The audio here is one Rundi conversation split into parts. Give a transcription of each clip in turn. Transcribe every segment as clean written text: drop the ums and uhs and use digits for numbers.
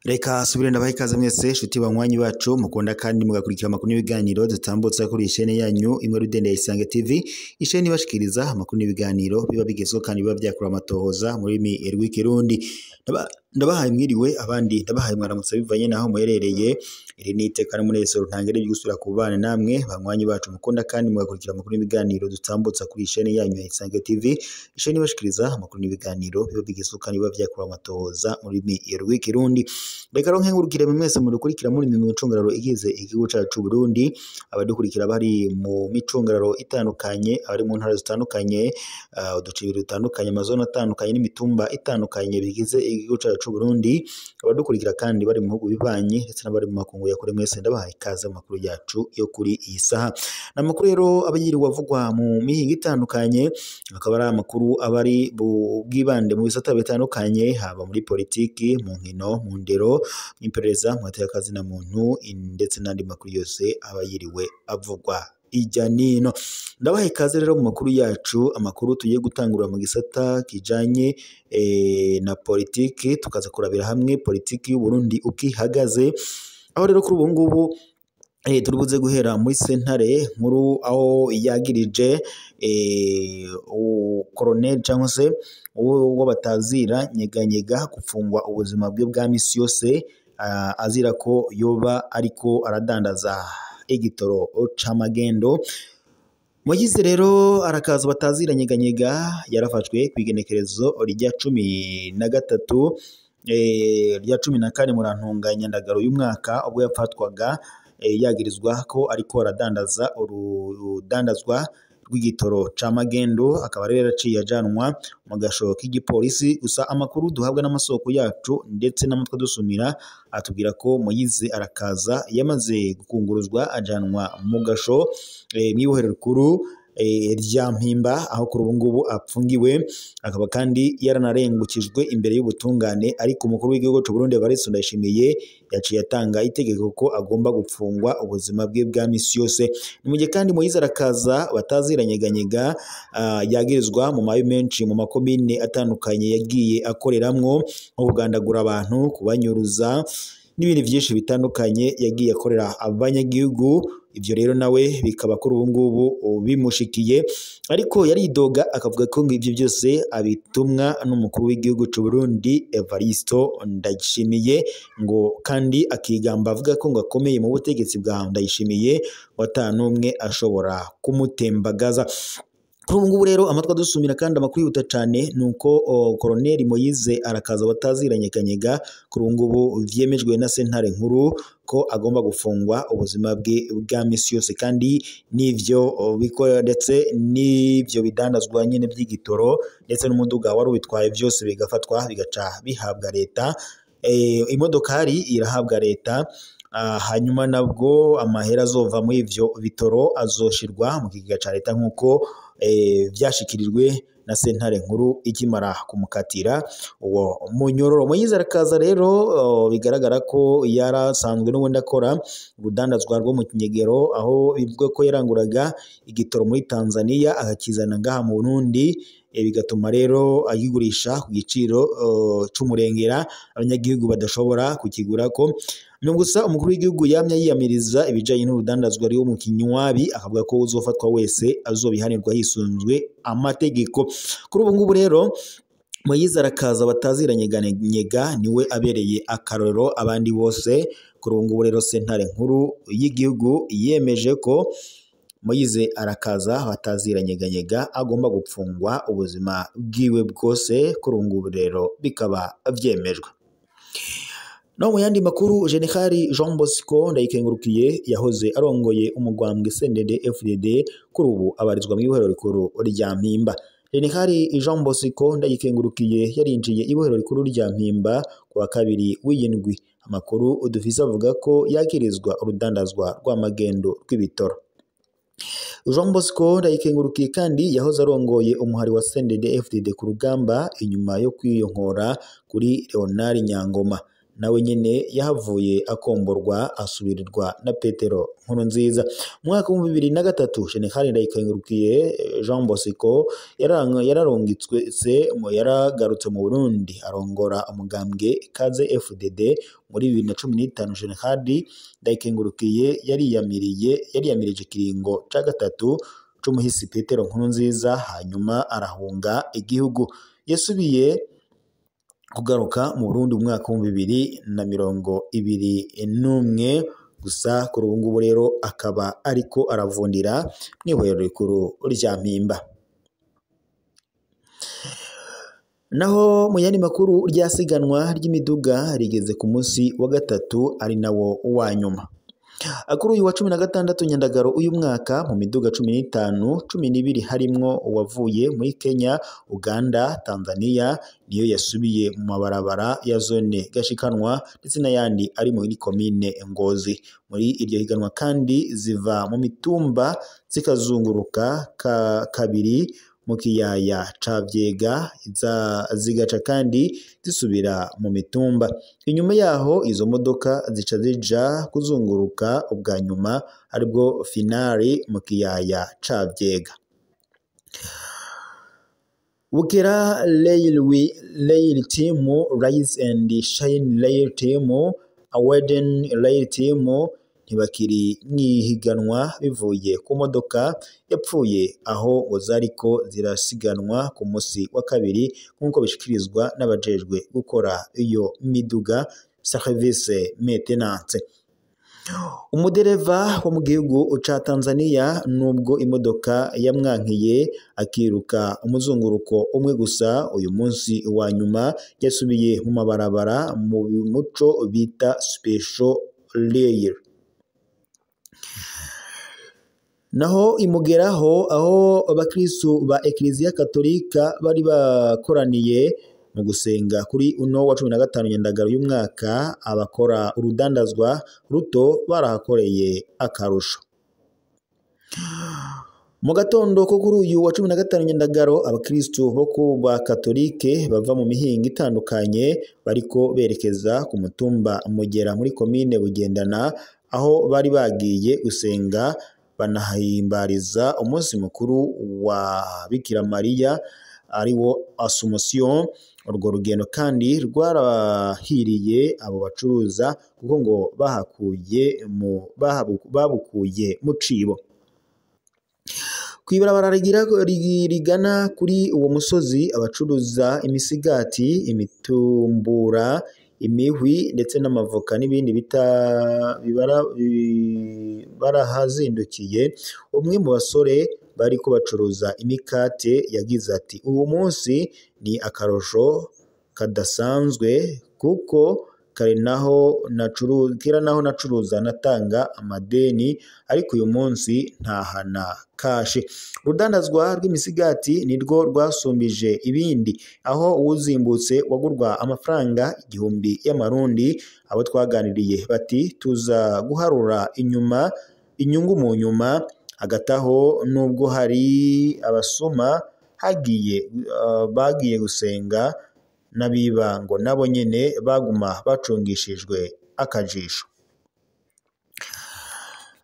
Reka subire ndabaha ikaze mwese shuti banywanyi bacu mukunda kandi mugakurikira amakuru n'ibiganiro dutambutsa kuri ishene yanyu imwe rudende ya Isange TV, ishene ibashikiriza amakuru n'ibiganiro biba bigezweho kandi biba vyakura amatohoza mu rurimi rw'ikirundi. Ndabahaye mwiriwe abandi ndabahaye mwaramutse bivanye naho muherereye. Iri ni iteka n'umunezero ntangere ryo gusubira kubana namwe banywanyi bacu mukunda kandi mugakurikira amakuru n'ibiganiro dutambutsa kuri ishene yanyu ya Isange TV, ishene ibashikiriza amakuru n'ibiganiro biba bigezweho kandi biba vyakura amatohoza mu rurimi rw'ikirundi. Reka rero nkengurukire mwese mudukurikira muri mu micungararo igize igihugu cacu Burundi, abadukurikira bari mu micungararo itandukanye, abari mu ntara zitandukanye, uducibiri dutandukanye, amazone atandukanye n'imitumba itandukanye bigize igihugu cacu Burundi, abadukurikira kandi bari mu bihugu bibanyi ndetse n'abari mu makungu ya kure, mwese ndabahaye ikaze mu makuru yacu yo kuri iyi saha. Ni amakuru rero aba yirirwa avugwa mu mihingo itandukanye, akaba ari amakuru aba ari bwibande mu bisata bitandukanye, haba muri politiki, mu nkino, mu ndero, iperereza, mu mateka na muntu ndetse n'andi makuru yose aba yiriwe avugwa ijya nino. Ndabaha ikaze rero mu makuru yacu, amakuru tugiye gutangura mu gisata kijanye na politiki, tukaza kurabira hamwe politiki y'u Burundi uko ihagaze, aho rero kuri ubu ngubu turibuze guhera muri sentare nkuru aho yagirije koroneli cyangwa se uwo batazira Nyeganyega gufungwa ubuzima bwe bwa misi yose, azira ko yoba ariko aradandaza igitoro c'amagendo. Moyize rero arakaza batazira Nyeganyega yarafashwe kw'igenekerezo rya 13 rya 14 murantunganya ndagaro y'umwaka, ubwo yafatwaga yagirizwa ko ariko aradandaza urudandazwa rw'igitoro c'amagendo, akaba rero yaraciye ajanwa mu gasho k'igipolisi. Gusa amakuru duhabwa n'amasoko yacu ndetse n'amatwi dusumira atubwira ko Moyize arakaza yamaze gukunguruzwa ajanwa mu gasho mw'ibohero rikuru rya Mpimba, aho kuri ubu ngubu apfungiwe, akaba kandi yaranarengukijwe imbere y'ubutungane. Ariko umukuru w'igihugu c'u Burundi Evariste Ndayishimiye yaciye atanga itegeko ko agomba gupfungwa ubuzima bwe bwa misi yose. Ni mu gihe kandi Moyize arakaza batazira Nyeganyega yagirizwa mu mabi menshi mu makomine atandukanye yagiye akoreramwo, nko kugandagura abantu, kubanyuruza n'ibindi byinshi bitandukanye yagiye akorera abanyagihugu. Ivyo rero nawe bikaba kuri ubu ngubu bimushikiye, ariko yaridoga akavuga ko ngo ivyo byose abitumwa n'umukuru w'igihugu c'u Burundi Evariste Ndayishimiye, ngo kandi akigamba avuga ko ngo akomeye mu butegetsi bwa Ndayishimiye, ngo ata n'umwe ashobora kumutembagaza. Kuri ubu ngubu rero amatwi adusumira kandi amakuru yihuta cane nuko koroneli Moyize arakaza batazira Nyeganyega kuri ubu ngubu vyemejwe na sentare nkuru ko agomba gufungwa ubuzima bwe bwa misi yose, kandi n'ivyo bikora ndetse n'ivyo bidandazwa nyene by'igitoro ndetse n'umuduga wari ubitwaye byose bigafatwa bigaca bihabwa leta. Imodokari irahabwa leta, hanyuma nabwo amahera azova muri ivyo bitoro azoshirwa mu kigega ca leta nk'uko vyashikirijwe na sentare nkuru ikimara kumukatira uwo munyororo. Moyize arakaza rero bigaragara ko yarasanzwe n'ubundi akora urudandazwa rwo mu kinyegero, aho bivuga ko yaranguraga igitoro muri Tanzania akakizana ngaha mu Burundi, bigatuma rero ayigurisha ku giciro c'umurengera abanyagihugu badashobora kukigurako. Ni gusa umukuru w'igihugu yamye yiyamiriza ibijanye n'urudandazwa rwo mu kinywabi, akavuga ko uzofatwa wese azobihanirwa hisunzwe amategeko. Kuri ubu ngubu rero Moyize arakaza batazira Nyeganyega niwe abereye akarorero abandi bose. Kuri ubu ngubu rero sentare nkuru y'igihugu yemeje ko Moyize arakaza batazira Nyeganyega agomba gupfungwa ubuzima bwiwe bwose. Kuri ubu ngubu rero bikaba vyemejwe. No mu yandi makuru, General Jean Bosco Ndayikengurukiye yahoze arongoye umugwambwe CNDD FDD, kuri ubu abarizwa mu ibohero rikuru rya Mpimba. General Jean Bosco Ndayikengurukiye yarinjiye ibohero rikuru rya Mpimba ku wa kabiri w'iyindwi. Amakuru dufise avuga ko yakirizwa urudandazwa rw'amagendo rw'ibitoro. Jean Bosco Ndayikengurukiye kandi yahoze arongoye umuhari wa CNDD FDD ku rugamba inyuma yo kwiyonkora kuri Leonard Nyangoma. nawe nyene yahavuye akomborwa asubirirwa na Petero Nkurunziza. Mu mwaka wa 2003 General Ndayikengurukiye Jean Bosco yararungitswe yaragarutse mu Burundi arongora umugambwe Kaze FDD. Muri 2015 General Ndayikengurukiye yariyamirije ikiringo ca gatatu c'umuhisi Petero Nkurunziza, hanyuma arahunga igihugu. Yasubiye kugaruka mu Burundi mu mwaka wa 2021, gusa kuri ubu ngubu rero akaba ariko aravundira mw'ihorero rikuru rya Mpimba. Naho mu yandi makuru, ryasiganwa ry'imiduga rigeze ku munsi wa gatatu ari nawo wa nyuma. Kuri uyu wa 16 Nyandagaro uyu mwaka, mu miduga 15, 12 harimwo uwavuye muri Kenya, Uganda, Tanzania niyo yasubiye mu mabarabara ya zone Gashikanwa ndetse n'ayandi ari muri komine Ngozi. Muri iryo higanwa kandi ziva mu mitumba zikazunguruka kabiri mu kiyaya ca Vyega, zigaca kandi zisubira mu mitumba. Inyuma yaho izo modoka zica zija kuzunguruka ubwa nyuma aribwo finali mu kiyaya ca Vyega. Bukera Rail Team, Rise and Shine Rail Team, Awaden Rail Team ntibakiri mwihiganwa bivuye ku modoka yapfuye aho ngo zariko zirasiganwa ku musi wa kabiri, nk'uko bishikirizwa n'abajejwe gukora iyo miduga service maintenance. Umudereva wo mu gihugu ca Tanzania, nubwo imodoka yamwankiye akiruka umuzunguruko umwe gusa, uyu munsi wa nyuma yasubiye mu mabarabara mu muco bita special rail. Naho imugeraho aho abakristu ba Eklezia Katolika bari bakoraniye mu gusenga kuri uno wa 15 Nyandagaro y'umwaka, abakora urudandazwa ruto barahakoreye akarusho. Mu gatondo ko kuri uyu wa 15 Nyandagaro, abakristu bo ku ba Katolike bava mu mihingo itandukanye bariko berekeza ku mutumba Mugera muri komine Bugendana, aho bari bagiye gusenga banahimbariza umunsi mukuru wa Bikira Mariya ariwo Assumption. Urwo rugendo kandi rwarahiriye abo bacuruza kuko ngo babukuye mu cibo. Kw'ibarabara rigana kuri uwo musozi, abacuruza imisigati, imitumbura, imihwi ndetse n'amavoka n'ibindi barahazindukiye. Umwe mu basore bariko bacuruza imikate yagize ati: uwo munsi ni akarusho kadasanzwe kuko kare naho nacuruza natanga amadeni, ariko uyu munsi ntahana kashe. Urudandazwa rw'imisigati nirwo rwasumbije ibindi, aho uwuzimbutse wagurwa amafaranga 1000 y'amarundi. Abo twaganiriye bati tuza guharura inyuma inyungu mu nyuma. Hagati aho nubwo hari abasuma bagiye gusenga n'abiba ngo nabo nyene baguma bacungishijwe akajisho.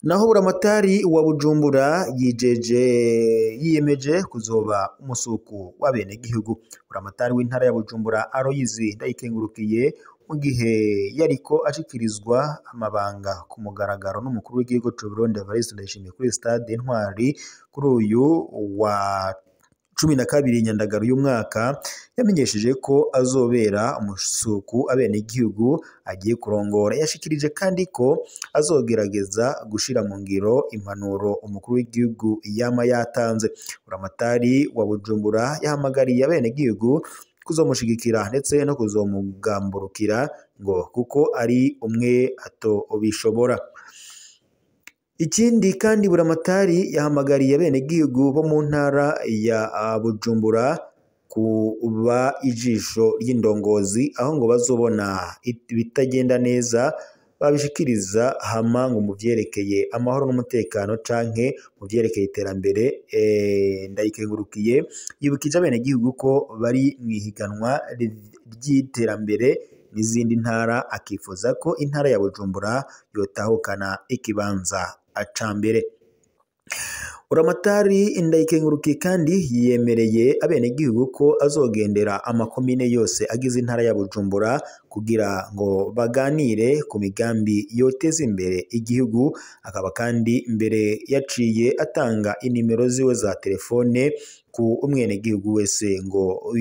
Naho buramatari wa Bujumbura yiyemeje kuzoba umusuku w'abenegihugu. Buramatari w'intara ya Bujumbura Aloyizi Ndayikengurukiye, mu gihe yariko ashikirizwa amabanga ku mugaragaro n'umukuru w'igihugu c'u Burundi Evariste Ndayishimiye kuri stade Intwari kuri uyu wa 12 Nyandagaro y'umwaka, yamenyesheje ko azobera umusuku abenegihugu agiye kurongora. Yashikirije kandi ko azogerageza gushira mu ngiro impanuro umukuru w'igihugu yama yatanze. Buramatari wa Bujumbura yahamagariye abenegihugu kuzomushigikira ndetse no kuzomugamburukira ngo kuko ari umwe atobishobora. Ikindi kandi buramatari yahamagariye abenegihugu bo mu ntara ya Bujumbura kuba ijisho ry'indongozi, aho ngo bazobona ibitagenda neza babishikiriza hama ngo mu vyerekeye amahoro n'umutekano canke mu vyerekeye iterambere. Ndayikengurukiye yibukije abenegihugu ko bari mw'ihiganwa ry'iterambere n'izindi ntara, akifuza ko intara ya Bujumbura yotahukana ikibanza ca mbere. Buramatari Ndayikengurukiye kandi yemereye abenegihugu ko azogendera amakomine yose agize intara ya Bujumbura kugira ngo baganire ku migambi yoteza imbere igihugu. Akaba kandi mbere yaciye atanga inimero ziwe za telefone ku umwenegihugu wese ngo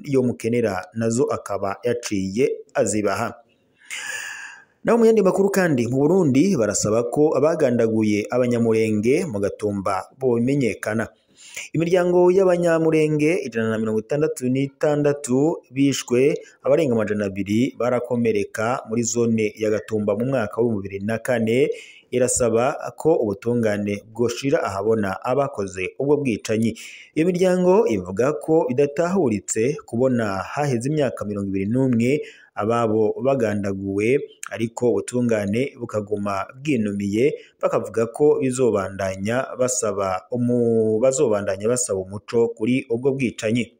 yomukenera, nazo akaba yaciye azibaha. Naho mu yandi makuru kandi, mu Burundi barasaba ko abagandaguye abanyamurenge mu Gatumba bomenyekana. Imiryango y'abanyamurenge 166 bishwe, abarenga 200 barakomereka muri zone ya Gatumba mu mwaka wa 2004, irasaba ko ubutungane bwoshira ahabona abakoze ubwo bwicanyi. Iyo miryango ivuga ko idatahuritse kubona haheze imyaka 21 ababo bagandaguwe, ariko ubutungane bukaguma bwinumiye, bakavuga ko bizobandanya basaba umuco kuri ubwo bwicanyi.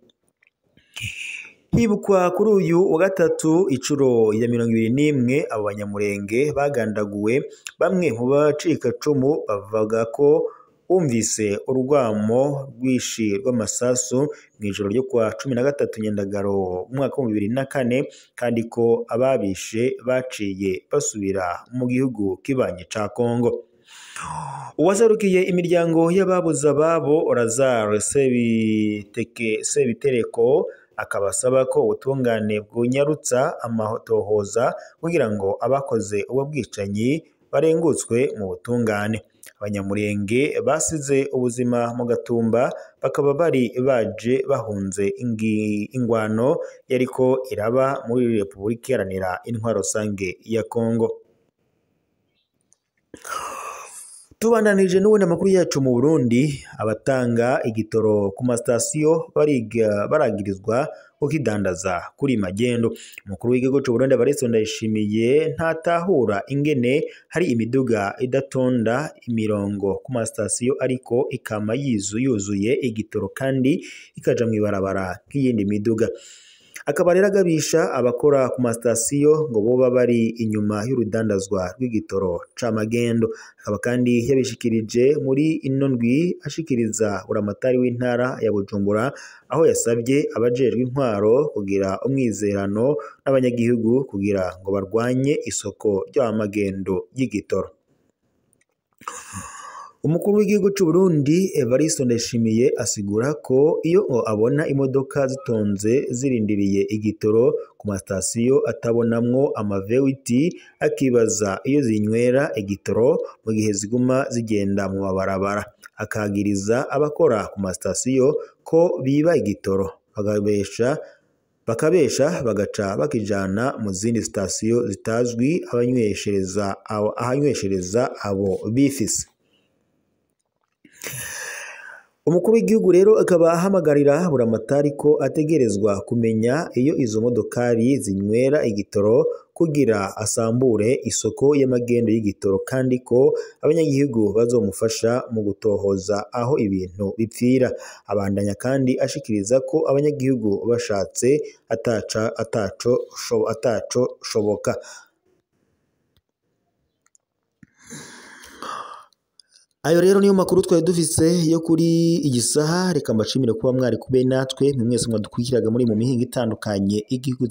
Hibukwa kuri uyu wa gatatu icuro ya 21 abo banyamurenge bagandaguwe. Bamwe mu bacikacumu bavuga ko bumvise urwamo rwishi rw'amasasu mu ijoro ryo kwa 13 Nyandagaro mu mwaka wa 2004, kandi ko ababishe baciye basubira mu gihugu kibanye ca Kongo. Uwaserukiye imiryango y'ababuze ababo, Lazare Sebitereko, akaba asaba ko ubutungane bwunyarutsa amatohoza kugira ngo abakoze ubwo bwicanyi barengutswe mu butungane. Abanyamurenge basize ubuzima mu Gatumba bakaba bari baje bahunze ingwano yariko iraba muri Repubulika Iharanira Intwaro Rusange ya Kongo. Tubandanije n'ubundi amakuru yacu mu Burundi, abatanga igitoro ku masitasiyo baragirizwa kukidandaza kuri magendo. Umukuru w'igihugu c'u Burundi Evariste Ndayishimiye ntatahura ingene hari imiduga idatonda imirongo ku masitasiyo ariko ikama yuzuye igitoro kandi ikaja mw'ibarabara nk'iyindi miduga. Akaba rero agabisha abakora ku masitasiyo ngo boba bari inyuma y'urudandazwa rw'igitoro c'amagendo. Akaba kandi yabishikirije muri ino ndwi ashikiriza buramatari w'intara ya Bujumbura, aho yasabye abajejwe intwaro kugira umwizerano n'abanyagihugu kugira ngo barwanye isoko ry'amagendo y'igitoro. Umukuru w'igihugu c'u Burundi Evariste Ndayishimiye asigura ko iyo abona imodoka zitonze zirindiriye igitoro ku masitasiyo atabonamwo amavewiti, akibaza iyo zinywera igitoro mu gihe ziguma zigenda mu mabarabara. Akagiriza abakora ku masitasiyo ko biba igitoro bakabesha bagaca bakijana mu zindi sitasiyo zitazwi ahanyweshereza abo bifise. Umukuru w'igihugu rero akaba ahamagarira buramatari ko ategerezwa kumenya iyo izo modokari zinywera igitoro kugira asambure isoko y'amagendo y'igitoro, kandi ko abanyagihugu bazomufasha mu gutohoza aho ibintu bipfira. Abandanya kandi ashikiriza ko abanyagihugu bashatse ataco shoboka. Ayo rero niyo makuru twari dufise yo kuri iyi saha. Reka mbashimire kuba mwari kube natwe mwese mwadukurikiraga muri mu mihinga itandukanye igihugu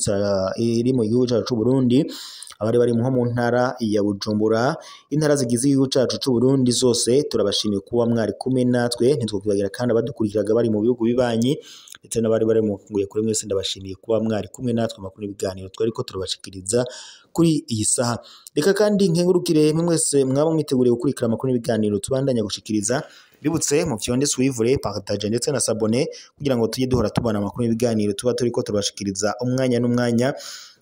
iri mu gihugu cyacu c'u Burundi, abari bari nko mu ntara ya Bujumbura, intara zigize igihugu cyacu c'u Burundi zose turabashimiye kuba mwari kumwe natwe. Ntitwokwibagira kandi abadukurikiraga bari mu bihugu bibanyi ndetse n'abari bari mu nguye kuri mwese, ndabashimiye kuba mwari kumwe natwe amakuru n'ibiganiro twariko turabashikiriza kuri iyi saha. Reka kandi nkengurukire mwese mwaba mwiteguriye gukurikira amakuru n'ibiganiro tubandanya gushikiriza. Bibutse mu fyonde suivre, partage ndetse na s'abonner kugira ngo tujye duhora tubana amakuru n'ibiganiro tuba turiko turabashikiriza umwanya n'umwanya,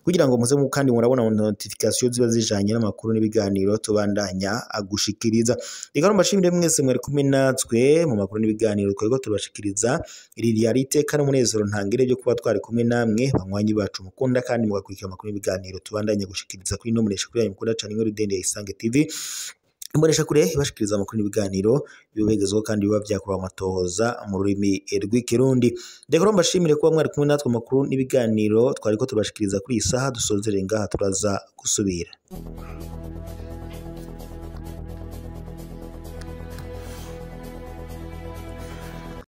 kugira ngo muze kandi murabona notification ziba zijanye n'amakuru n'ibiganiro tubandanya agushikiriza. Reka mbashimire mwese mwari kumwe natwe mu makuru n'ibiganiro twariko turabashikiriza. Iri ryari iteka n'umunezero ntangire byo kuba twari kumwe namwe banywanyi bacu mukunda kandi mugakurikira amakuru n'ibiganiro tubandanya gushikiriza kuri ino munesha kuri yanyu mukunda cyane Inkuru Ndende ya Isange TV. Imbonesha kure ibashikiriza amakuru n'ibiganiro bibegezweho kandi biba vyakorewe amatohoza mu rurimi rw'ikirundi. Reka rero mbashimire kuba mwari kumwe natwe amakuru n'ibiganiro twariko tubashikiriza kuri iyi saha. Dusozerere ngaha, turaza gusubira.